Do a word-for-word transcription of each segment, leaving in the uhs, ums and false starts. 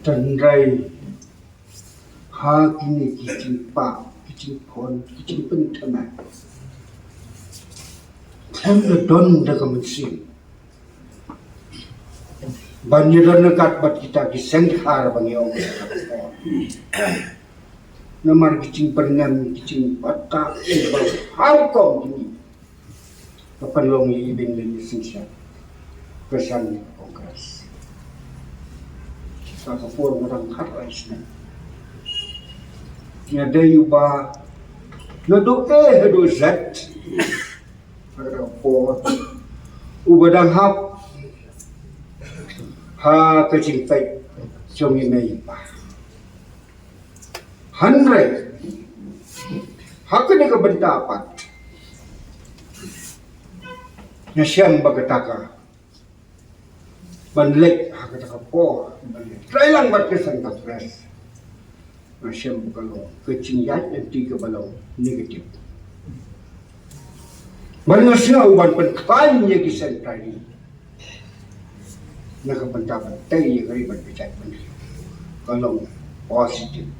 Tynrai ha kine ki jingpah, ki jingpon, ki jingpynthame. Them da don da ka mynsiem ban ïadon ryngkat bad kita ki seng dkhar ba ngi ong. Namar ki jingbyrngem, ki jingbata, ki jingbahaw kong kine. Ka pynlong ïa i Benjamin Singh Shan, ka shan ïa ka Congress. Ka ka por nga dang khatlai snem. Nga dei uba naduh A haduh Z. Ha ka por uba dang hap ha ka jingpeit jong i mei i pa. Hynrei ha kane ka bynta pat nga shem ba kata ka ban leit ha kata ka por ban leit trei lang bad ka seng ka press. Nga shem ba ka long ka jingïaid lynti kaba long negative. Ban nga sngew ban pynkhlaiñ ïa ki seng press na ka bynta ban tei ïa ka ri ban pynjah ban ka long positive.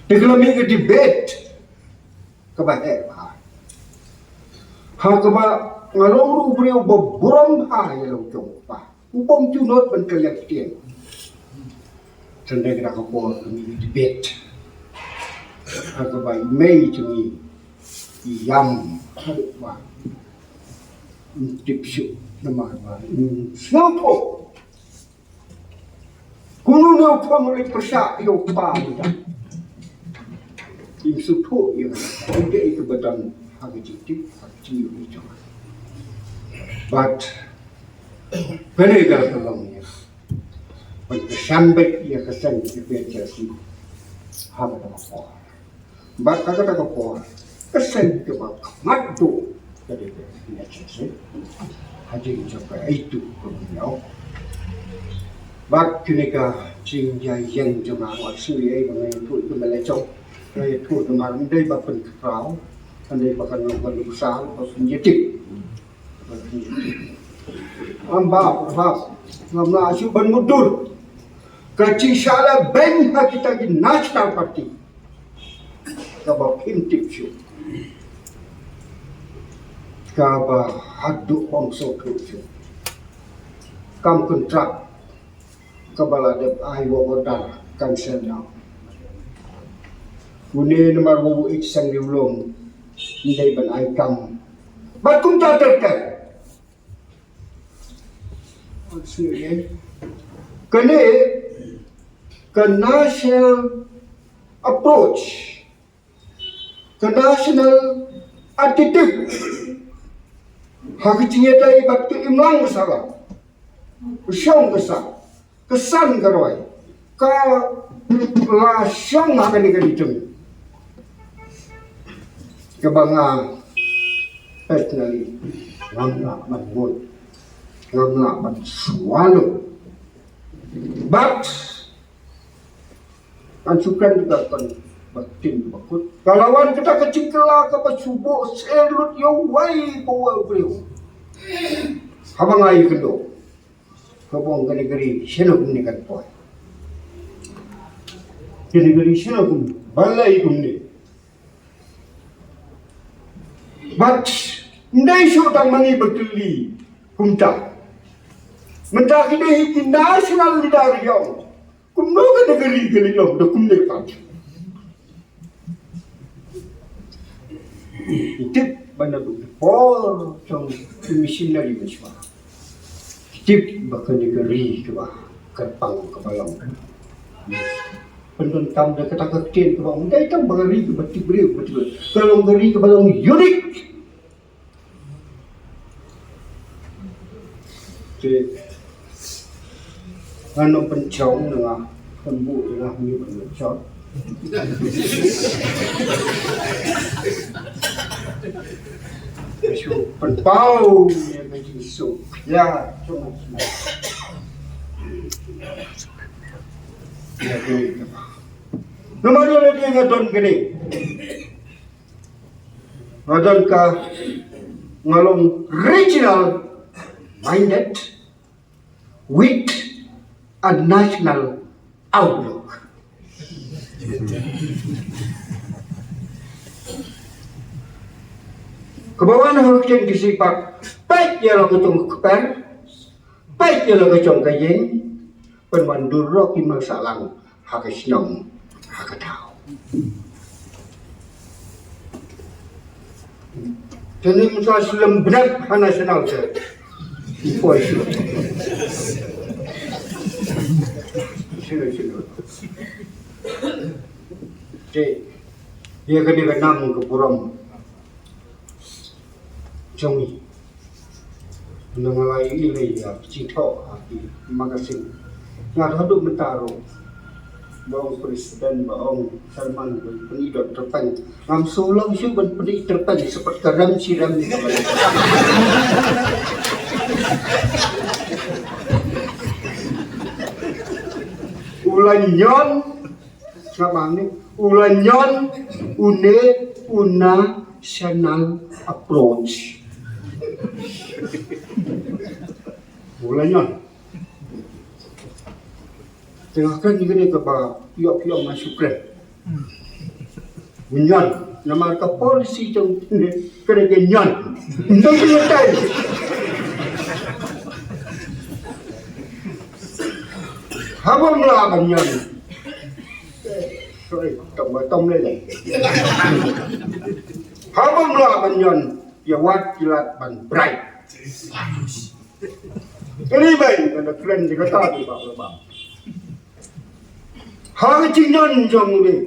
Te ka la mih ka debate kaba heh bha ha kaba nga long ruh u briew ba burom bha ïa la u jong u pa. U bym ju not ban kylliang ktien. Tang da ka por ka mih ka debate ha kaba i mei jong ngi i ïam haduh ba im tip shuh namar ba im sngewthuh. Kumno u kham u leit pyrshah ïa u kpa mynta. Im sngewthuh ïa u dei ïa ka ba don ha ka jingtip ha ka jingïohi jong u. Bad kane ka la ka long ïa ban kyrshan beit ïa ka seng ka P H L C ha kata ka por. Bad ha kata ka por ka seng kaba khmat duh ka dei ka P H L C ha jingïoh ka eitu ka bynñiaw. Bad kane ka jingïaid ïeng jong nga wat shu ïa ba nga ïathuh ïa ka Malay jong nga ïathuh namar ym dei ba pynkhraw, ym dei ba kan long ka nuksa ba pynjytip. Ym ba, ym ba ngam lah shuh ban mutdur. Ka jingshah lehbeiñ ha kita ki National Party kaba phim tip shuh, kaba haduh ym sngewthuh shuh. Kam kontrak kaba la dep ai work order cancel noh. Une namar ba u ïeit seng riewlum ym dei ban ai kam. Bad kumta ter ter. Kane ka national approach, ka national attitude ha ka jingïadei bad ka imlang ka sahlang, ka shong ka sah, ka san ka roi, ka la shong ha kane ka ri jong ngi. Kaba nga personally ngam lah ban mut, ngam lah ban swallow. But ngan shu kren da ka kon ba ktien ba kut. Ka la wan kata ka jingkylla kaba shu buh sher lut ïa uwei pa uwei u briew haba nga ïakynduh. Kaba ong kane ka ri shano kumne kan poi. Kane ka ri shano kumne, balei kumne. But ym dei shuh tang ma ngi ba kylli kumta. Mynta ki dei hi ki national leader ïa u. Kumno kane ka ri ka la ïoh da kumne pat. Ki tip ba naduh ki por jong ki missionary ba shuwa. Ki tip ba kane ka ri kaba kyrpang kaba long. Pyndonkam da kata ka ktien kaba ym dei tang ba ka ri kaba tip briew kaba tip. Ka long ka ri kaba long unique. Te ngan ym pynshong na nga, pynbuh na nga, ngi pynshong. Shu pynpaw ïa ka jingsuk ïa jong nga. Ïa kane ka ba. Namar ïa lade nga don kane. Nga don ka, nga long regional minded with a national outlook. Kaba wan ha ka ktien Khasi pat, peit ïa la ka jong ka kper, peit ïa la ka jong ka ïing, pynban dur ruh ki mar sahlang ha ka shnong, ha ka thaw. Te ym sa slem bnep ha National te. Poi shu. Shu, shu. Te ïa kane ka nam ka burom jong ngi. Nang lai i lei ïa phi thoh ha ki magazine. Nga haduh mynta ruh ba ong president, ba ong chairman, ba pyni dot tyrpeng. Ngam shu long shuh ban pyni tyrpeng, sa pat ka rem shi rem ni ka ba. U la ñion, sngap ma nga, u la ñion une u national approach. U la ñion. Te nga kren ïa kane kaba ïoh ïoh nga shu kren. U ñion, namar ka policy jong kane, kane ka ñion. Ym dei ka ñion tai. Haba ym lah ban ñion. Sorry, tong ba tong lei lei. Haba ym lah ban ñion, ïa wad ki lad ban bright. Kane bai, kane kren di kata di ba ba. Ha ka jingñion jong u dei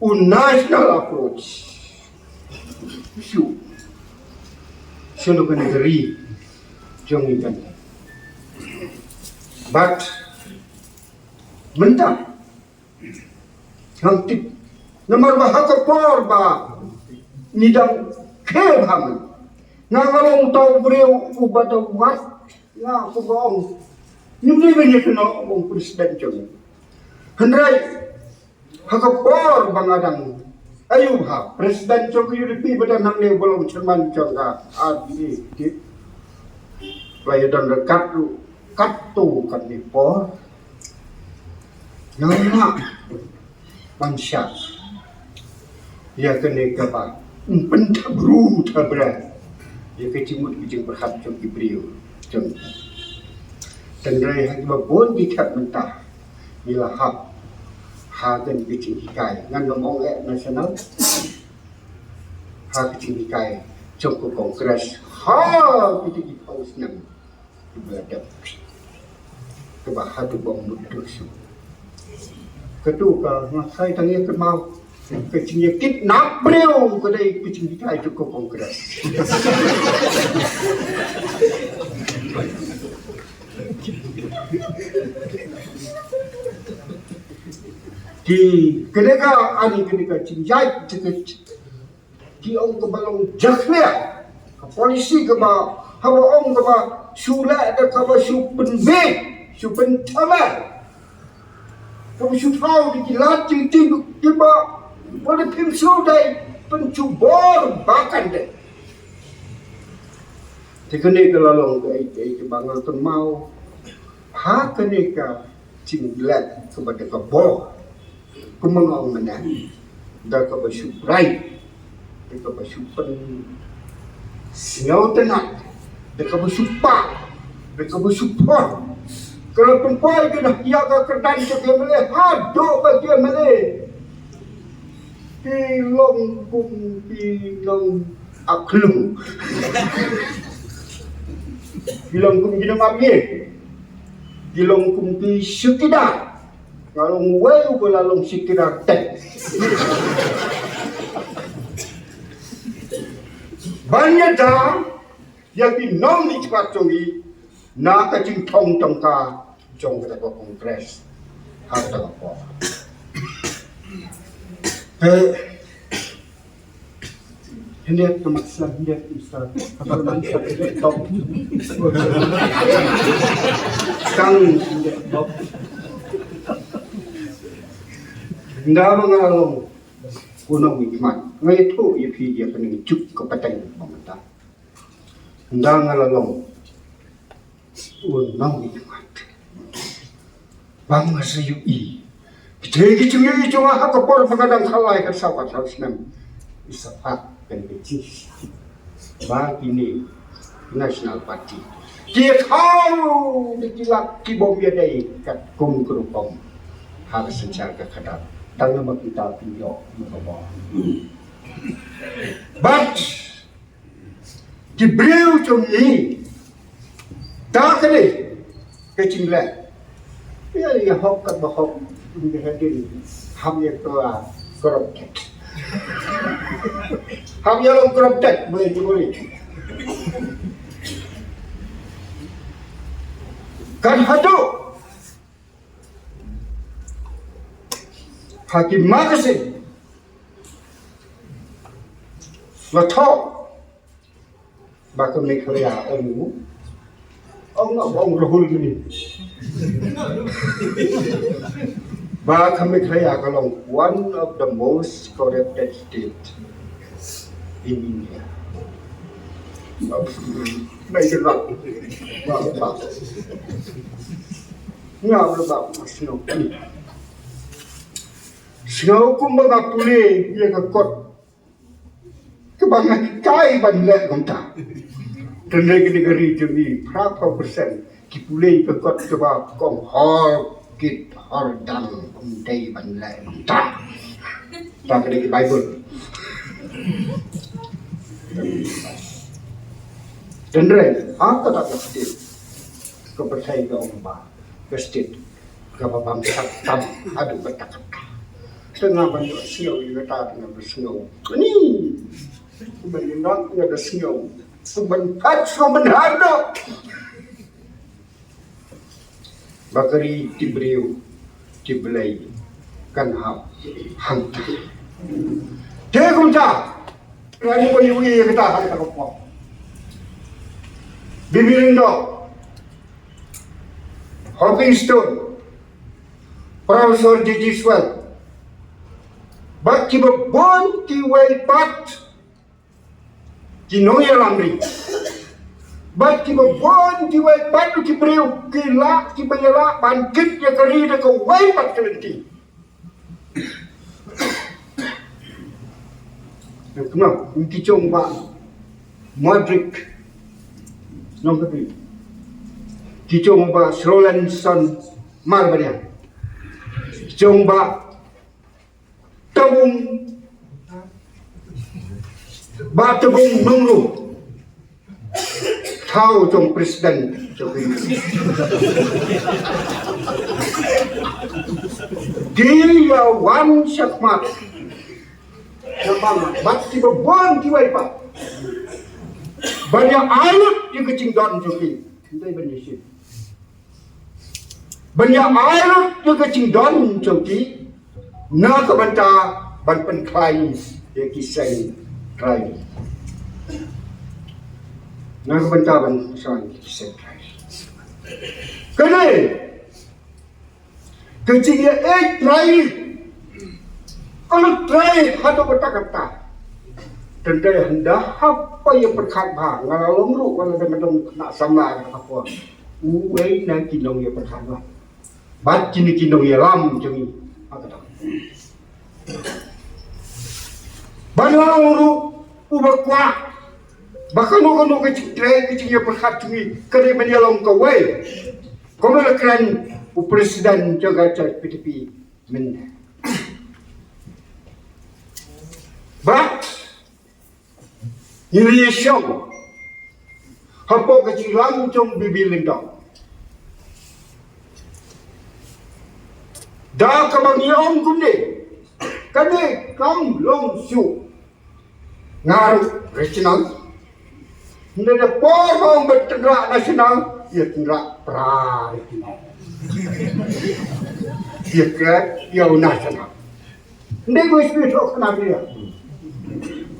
u national approach. Shu. Shu kane ka ri jong ngi kan. But mynta ngam tip. Namar ba ha ka por ba ngi dang khew ha man, nga nga long uta u briew uba da wad nga kumba ong. Ngim dei ban ïakynnoh ong president jong ngi. Hynrei ha ka por ba nga dang ayu ha president jong ka U D P ba dang hangne ba long chairman jong ka R D A. Ba ïa dang ryngkat ruh katto katne por. Nga lah ban shah ïa kane kaba ym pynthap ruh thap bra ïa ka jingmut ka jingpyrkhat jong ki briew jong. Tynrai ha kiba bun ki thep mynta ngi la hap ha kane ka jinghikai, ngan ym ong eh national, ha ka jinghikai jong ka Congress ha kita ki phew snem. Ba dep. Kaba haduh ba mut tu shu. Katu ka nga sai tang ïa kynmaw. Ka jingïakit na briew ka dei ka jinghikai jong ka Congress. Ki kane ka ani kane ka jingïaid jingïaid Ki ong kaba long jakhlia. Ka polisi kaba haba ong kaba shu leh da kaba shu pynbeit, shu pynthame. Kaba shu thaw da ki lad jingtip kiba wada phim shu dei pynshubor ba kan dei. Te kane ka la long kaei kaei kaba nga kynmaw ha kane ka jinglet kaba da ka bor. Kumba nga ong mynne, da kaba shu bright, da kaba shu pynsngewtynnat, da kaba shu pah, da kaba shu pon. Ka la pynpoi ka da ïa ka kyrdan ka M L A haduh ba ka M L A. Ki long kum ki long aklu. Ki long kum ki nongap ïing. Ki long kum ki chowkidar. Nga long uwei uba la long chowkidar teng. Ban ïada ïa ki nongmihkhmat jong ngi na ka jingthung tyngka jong kata ka Congress ha kata ka por. Te hynrei ka mat sa hynrei ka mat sa ka mat sa ka top. Tang hynrei top. Nda ma nga long u nongmihkhmat, nga ïathuh ïa phi ïa ka nongjuk ka pateng ba mynta. Nda nga la long u nongmihkhmat. Bang nga sa ïohi. Kita ki jingïohi jong nga ha ka por ba nga dang khalai ka saw ka saw snem. Isa phak kan ka jingïohi. Ba kine National Party ki thaw di ki lak ki bom ïa dei kat kum ka rukom. Ha ka synshar ka khadar. Tang namar kita ki ïoh ïa ka bom. But ki briew jong ngi, da kane ka jingleh, ïa, ïa hok kat ba hok, ïa hadien, ham ïa ka corrupted. Ham ïa long corrupted, boleh, boleh. Kan haduh ha ki magazine la thoh ba ka Meghalaya ong u, ong, ong Rahul ni, ba ka Meghalaya ka long one of the most corrupted state in India. Mai ka ba ba ba nga ba ba sngew, sngew kumba nga pule ïa ka kot kaba nga hikai ban leh kumta. Tang dei ka dei ka ri jong ngi, phra phew percent ki pule ka kot kaba kong hor kit hor dang, ym dei ban leh kumta. Ta ka dei ka Bible. Tang dei ha kata ka state, ka pyrthei ka ong ba ka state kaba bamsap tam haduh katta katta. Te nga ban ïohsngew ïa kata, te nga ban sngew. Ani, ban ïa nga da sngew, ban pat sngew ban har doh. Ba ka ri ki briew ki Blei kan hap hangta. Te kumta, nga ïohi ïa kata ha kata ka por. Bibi Lyngdoh, Hoping Stone, Professor J J Swell, bad kiba bun kiwei pat ki nongïalam ri, bad kiba bun kiwei pat ki briew ki lah, kiba ïa lah ban kit ïa ka ri da kawei pat ka lynti. Kumno, ki jong Bah Modric, nong ka ri, ki jong Bah Srolanson Marbaniang, ki jong Bah Tbung, Bah Tbung Nongrum, thaw jong president jong ki. Ki ïa wan shakhmat. Namar bad kiba bun kiwei pat ban ïa ai lut ïa ka jingdon jong ki. Hynrei ban ïa shim, ban ïa ai lut ïa ka jingdon jong ki na ka bynta ban pynkhlaiñ ïa ki seng trai. Na ka bynta ban pynkhlaiñ ïa ki seng trai. Kane ka jingïaid trai, ka lut trai haduh katta katta. Tang dei hynda haba ïa pyrkhat bha, nga la long ruh nga la dang dang khynnah samla ha kata ka por. Uwei na ki nongïapyrkhat bha. Bad kine ki nongïalam jong ngi ha kata. Ba nga long ruh uba kwah ba kano kano ka jingtrei, ka jingïapyrkhat jong ngi ka dei ban ïalong kawei. Kumba la kren u president jong ka jaitbynriew mynne. Bad ngi la ïashong hapoh ka jingïalang jong Bibi Lyngdoh. Da kaba ngi ong kumne, kane kam long shuh. Nga ruh regional. Hynrei da por ba ong ba tynrah national, ïa tynrah pra regional. Ïa klet ïa u national. Hynrei ba shu ïathoh kane ïa.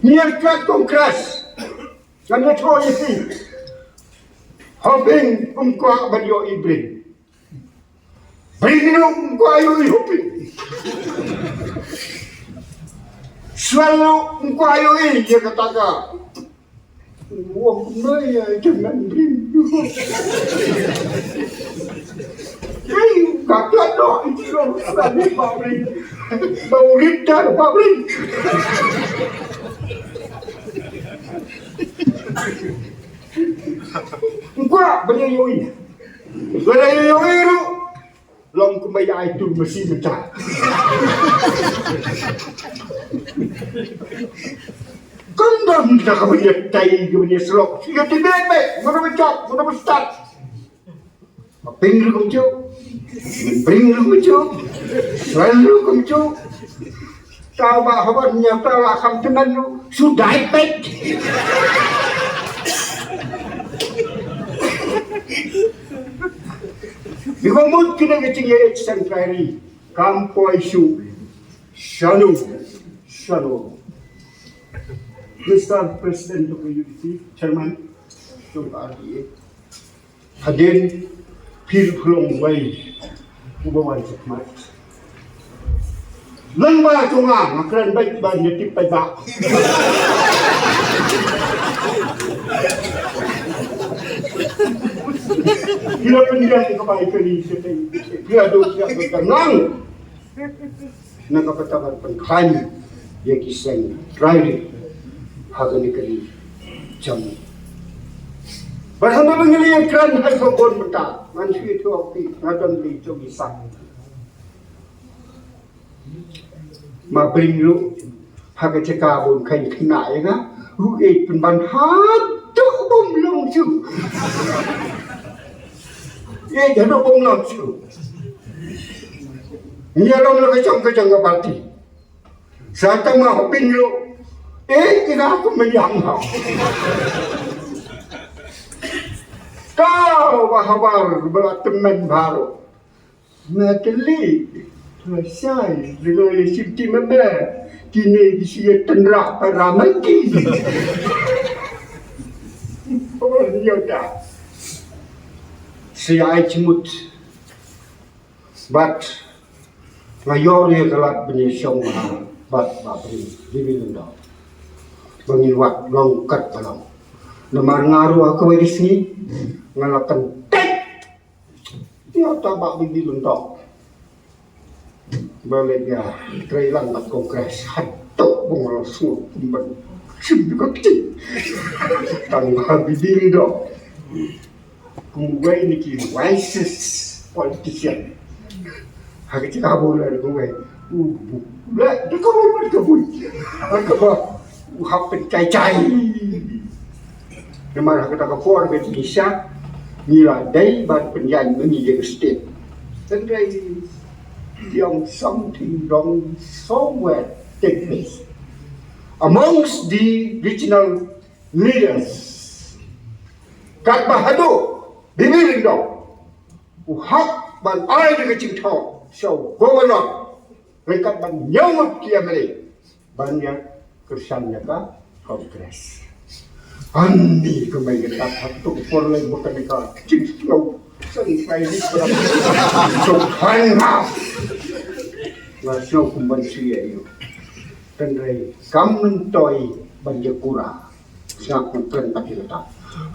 Ngi ïa klet Congress. Ngan ïathoh ïa phi. Hoping kum kwah ban ïoh i Bring. Bring ruh kum kwah ïoh i Hoping. Swallow kum kwah ïoh i ïa kata ka. Wong kumno ïa i Bring. Ei, ka klet Tok, tok, tok, tok, tok. Ba u rit ta, ba u rit. Ngwa, ba ïa ïohi. Ba ïa ïohi ruh. Long kumba ïa ai tur masi mynta. Kumba mynta ka ba ïa tai, ka ba ïa slok. Ïa ti bek bek, ngwa ba jop, ngwa ba start. Ma ping ruh kumjuh. Ma ping ruh kumjuh. Sel ruh kumjuh. Tau ba haban nia tau la kham temen ruh. Su dai pek. Bi ko mut kine ke ching ye chang kairi. Kam poi su. Shanu. Shanu. Mister President of the U D C, Chairman, to R D A. Hadien phi phlong wei uba wan sha khmat. Leng ba jong nga, nga kren beit ba ïa tip beit ba. Phi la pyndiang ka bai ka ri sha teng. Phi la duk, phi la duk, nang. Na ka bynta ban pynkhlaiñ ïa ki seng trai ri ha kane ka ri jong ngi. Bad haba ngi la ïakren ha ka bun bynta, ngan shu ïathuh ïa phi, nga don ri jong ngi sah. Ma bring ruh ha ka jaka bun kheiñ khynnah ïa nga, ruh ïeit pynban haduh bym long shuh. Ïeit haduh bym long shuh. Ngi ïalong la ka jong ka jong ka party. Sa tang ma hopin ruh. Eh, ïa nga kum mynjang ha. Tau ba habar ba la tymmen baroh. Natalie, Rashai, Leroy, Shifty Member, kine ki shi tynrah para mati. Oh, ïa ta. Shi ai chmut. Bad nga ïoh ïa ka lad ban ïa shong ha bad ba bri Bibi Lyngdoh. Ba ngin wad long kat ba long. Namar nga ruh ha kawei ka sngi nga la kyntait. Ïa ta ba Bibi Lyngdoh. Ba leh ïa trei lang bad Congress. Haduh ba nga la sngew kumban shim ïa ka kti. Tang ba Bibi Lyngdoh. Kum uwei na ki wisest politician. Ha ka jaka ba u la kum uwei. U, u, la, da kawei pat ka bui. Ha kaba u hap pynjai jai. Namar ha kata ka por ba ngi shah, ngi la dei ban pynjai ma ngi ïa ka state. Tangrai, young, something wrong somewhere take place amongst the regional leaders. Katba haduh Bibi Lyngdoh u hap ban ai da ka jingthoh sha u governor, ryngkat ban ñiew ngut ki M L A ban ïa kyrshan ïa ka Congress. Ani ka mei ka tat hap tu por lei ba kane ka jingsngew sngewsih ni ka. So hang ha. Nga sngew kumban shu ïa ïoh. Tangrai kam myntoi ban ïa kura. Sngap ku kren bad ïa kata.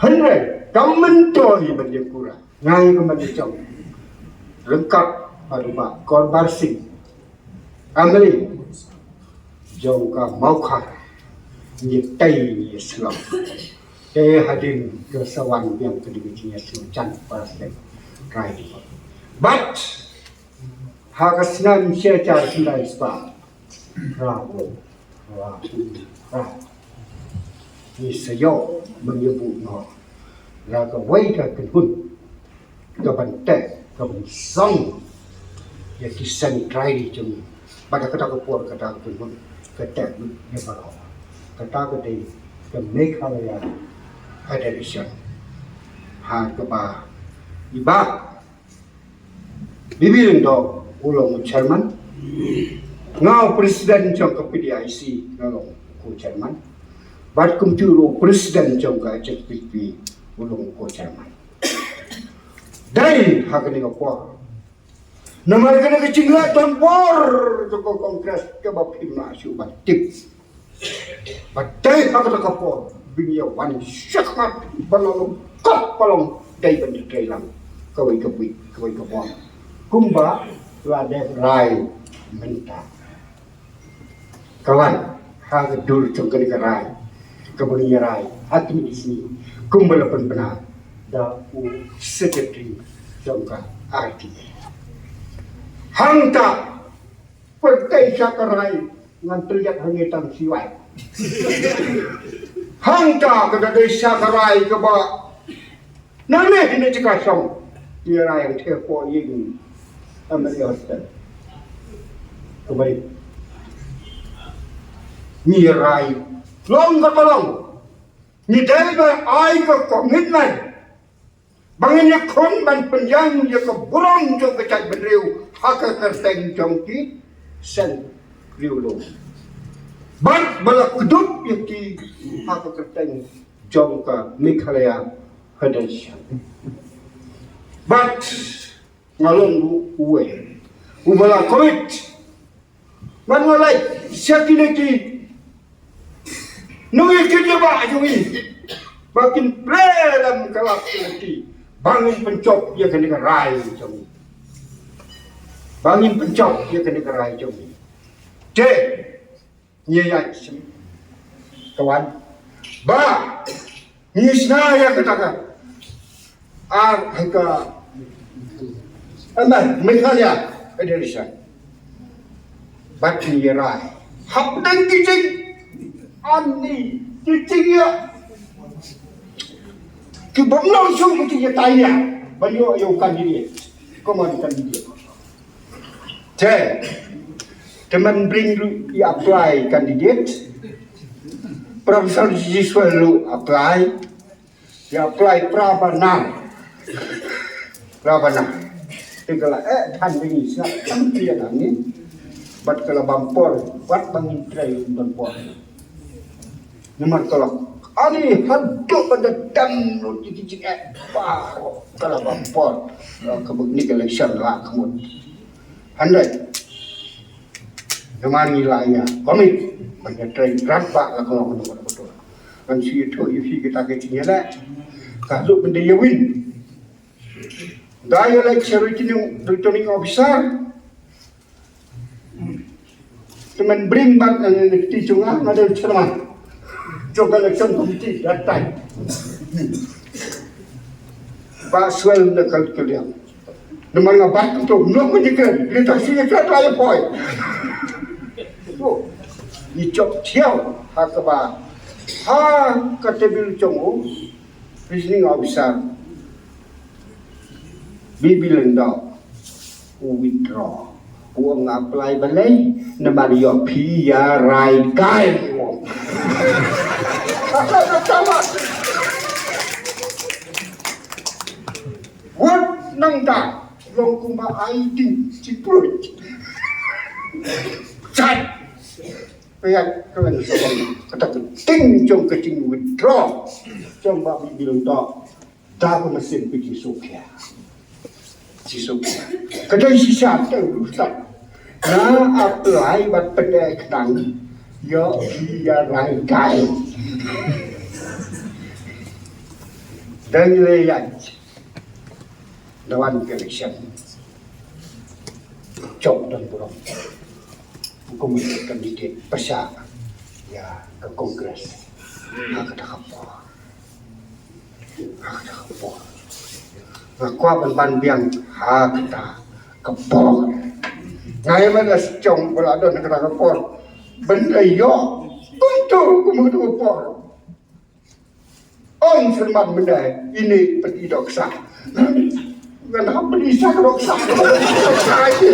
Hynrei kam myntoi ban ïa kura. Nga ïa ka man ïa jong. Ryngkat bad u Bah Korbhar Singh. Amri jong ka Mawkhar. Ngi tei ngi shlok. Te hadien ka sa wan biang ka dei ka jingïasngewjan para sdang. Kai. Bad ha ka snem shi hajar khyndai spah. Bravo. Bravo. Bravo. Ngi sa ïoh ban ïa buh noh la kawei ka kynhun ka ban teh, ka ban song ïa ki seng trai ri jong ngi. Bad ha kata ka por kata ka kynhun ka teh lut ïa baroh. Kata ka dei ka Meghalaya Federation. Ha kaba i Bah Bibi Lyngdoh u long u chairman. Nga u president jong ka P D I C nga long u chairman. Bad kumjuh ruh u president jong ka H S P P u long u chairman. Dei ha kane ka por. Namar kane ka jinglah don bor jong ka Congress kaba phim lah shuh ban tip. Ba dei ha kata ka por ba ngi ïa wan shakhmat ba la long kop ba long dei ban ïa trei lang kawei ka bui kawei ka bor. Kumba La dep rai mynta. Ka wan ha ka dur jong kane ka rai kaba ngi rai ha kine ki sngi kumba la pynbna da u secretary jong ka R T A. Hangta pyrthei sha ka rai ngan tylliat hangne tang siwai. Hangta ka da dei sha ka rai kaba Nangne hynne jaka shong. Ngi rai ang the po ying. Am ri hostel. Kumari. Ngi rai. Long ka long. Ngi dei ba ai ka commitment. Ba ngin ïakhun ban pynïang ïa ka burom jong ka jaitbynriew ha ka kyrteng jong ki seng riewlum. Bad ba la kdup ïa ki ha ka kyrteng jong ka Meghalaya Federation. Bad nga long uwei uba la commit. Bad nga leit sha kine ki nongïakhun ïa ba jong ngi ba kin pre lem ka lak ki ba ngin pynjop ïa kane ka rai jong ngi. Ba ngin pynjop ïa kane ka rai jong ngi. Te Ngi ïa sim ka wan ba ngi sna ïa kata ka ar ka ama Meghalaya Federation. Bad ngi rai hapdeng ki jing ani ki jing ïa ki bym long shuh ki jing ïa tai ïa ban ïoh ïa u candidate. Common candidate. Te, te man bring ruh i apply candidate. Professor Jiswal ruh apply. I apply pra ba nar. Pra ba nar. Te ka la eh than bini sa tam ti ya ni. Bad ka la bam por, bad bang in try bam por. Namar ka la ani haduh ban da dam lut ïa ki jingeh baroh ka la bam por. Ka bak ni ka election la ka mut. Hynrei namar ngi la ïa commit ban ïa train rat ba la ka long ka long ka long. Ngan shu ïathuh ïa phi kita ki jingïaleh. Ka haduh ban da ïa win. Da ïa leit sha returning, returning officer. Te men bring back, eh, ti jong nga, nga dei chairman jong ka election committee that time. Ba swel na ka liang. Namar nga bat tu, no, nga nyi kren, li ta si nyi kren la ïa poi. Ni chok thiaw ha kaba ha ka table jong u returning officer. Bill Lyngdoh u withdraw. U ong apply balei namar ïoh phi ïa rai kai u ong. Wat nang da long kumba ai ding chi pruit. Chat. Pia kren sa kata ka ding jong ka jing withdraw jong ba Bill Lyngdoh. Da ka masin phi Jisu khia. Jisu khia. Ka dei shisha te u stad. Na apply bad pyneh khnang. Ïoh phi ïa rai kai. Dang le ïa. Da wan ka election. Chok don burom. Kum candidate pyrshah ïa ka Congress. Ha kata ka por. Ha kata ka por. Nga kwah ban ban biang ha kata ka por. Nga ïa man la shong ba la don ha kata ka por. Ban ïoh kumto kum kata ka por. Ong syrmat mynta ine pynti dohksa. Ngan hap pynti sa dohksa. Dohksa ine.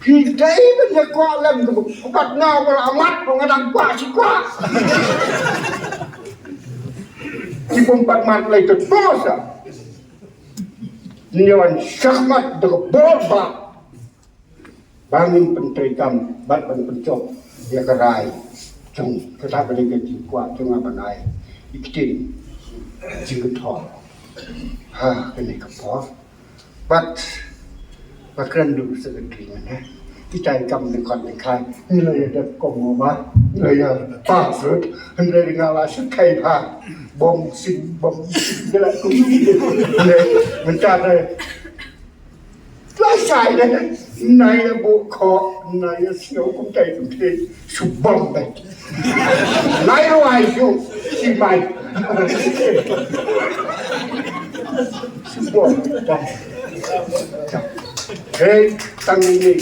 Phi dei ban ïa kwah lem ka buk. Ubat nga wala amat, nga dang kwah shi kwah. Ki bym pat mat lei ka dohksa. Ngi wan shakmat da ka bor ba. Ba ngin pyntreikam bad ban pynjop ïa ka rai jong kata ka dei ka jingkwah jong nga ban ai ïa ki ktien jingkynthor ha kane ka por. Bad ba kren du secretary mynne Kita ikam ni kon ni kai. Ni la ya dep kong ma. Ni la ya pa sut. Hynrei nga la sut kai pa. Bom sin, bom sin. Dia la kum. Hynrei mynta dei. La sai dei. Na ya bu ko, na ya sio kum tai kum te. Su bom dei. Lai ro ai su. Si mai. Su bom dei. Hei, tang ini.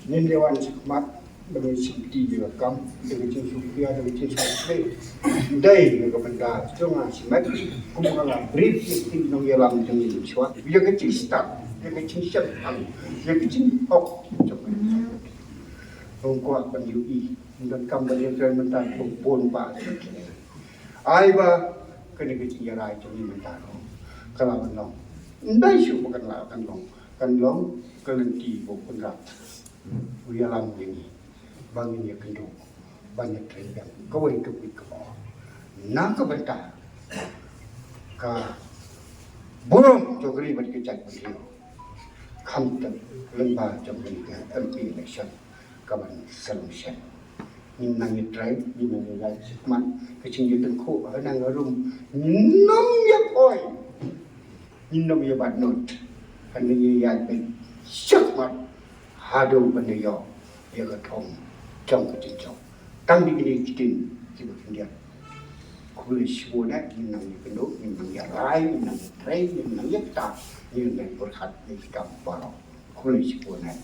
Ngin ïa wan sha khmat, da ka jingshim ti ïa ka kam, da ka jingsngewkhia, da ka jingsngewsih. Dei na ka bynta jong nga shimet, kum nga la brief ïa ki nongïalam jong ngi mynshuwa. Ïa ka jingstad, ïa ka jingshem tang, ïa ka jinghok jong ngi. Ong kwah ban ïohi, ym donkam ban ïa trei mynta, kum bun ba. Ai ba kane ka jingïarai jong ngi mynta ruh ka la ban long. Ym dei shuh ba kan la kan long, kan long ka lynti ba u Kynrad u ïalam ïa ngi ba ngin ïakynduh ban ïatrei biang kawei ka wei ka bor na ka bynta ka burom jong ka ri bad ka jaitbynriew. Khamtam lyngba jong kane ka M P election ka ban sa long shen. Ngin nang ïatrei, ngin nang ïatrei sha khmat, ka jingïatyngkhuh ha nang harum. Ngin ym ïapoi, ngin ym ïabad nud. Hynrei ngin ïatrei sha khmat haduh ban da ïoh ïa ka thong jong ka jingjop. Tang da kine ki ktien kiba khyndiat. Khublei shibun eh, ngin nang ïakynduh, ngin nang ïarai, ngin nang ïatrei, ngin nang ïakta, ngin nang pyrkhat ïa ki kam baroh. Khublei shibun eh.